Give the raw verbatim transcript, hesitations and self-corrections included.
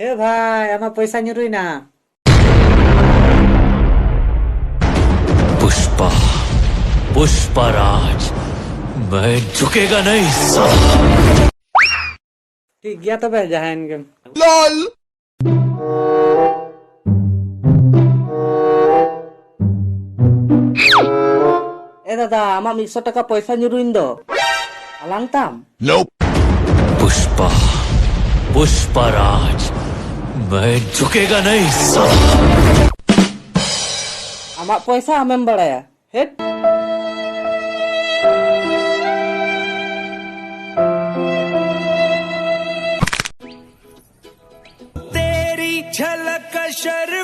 ᱮ ᱵᱷᱟᱭ, ᱟᱢᱟᱜ ᱯᱚᱭᱥᱟ ᱧᱩᱨᱩᱭᱱᱟ᱾ पुष्पा, पुष्पा राज, मैं झुकेगा नहीं साला। ᱴᱷᱤᱠ ᱜᱮᱭᱟ ᱛᱚᱵᱮ, ᱡᱟᱦᱟᱸᱭᱮᱱ ᱜᱮᱢ᱾ ᱮ ᱫᱟᱫᱟ, ᱟᱢᱟᱜ ᱢᱤᱫᱥᱚ ᱴᱟᱠᱟ ᱯᱚᱭᱥᱟ ᱧᱩᱨᱩᱭᱮᱱ ᱫᱚ᱾ ᱟᱞᱟᱝ ᱛᱟᱢ? पुष्पा, पुष्पा राज, मैं झुकेगा नहीं साला। ᱟᱢᱟᱜ ᱯᱚᱭᱥᱟ ᱟᱢᱮᱢ ᱵᱟᱲᱟᱭᱟ᱾ ᱦᱮᱴ᱾ तेरी झलक शर्म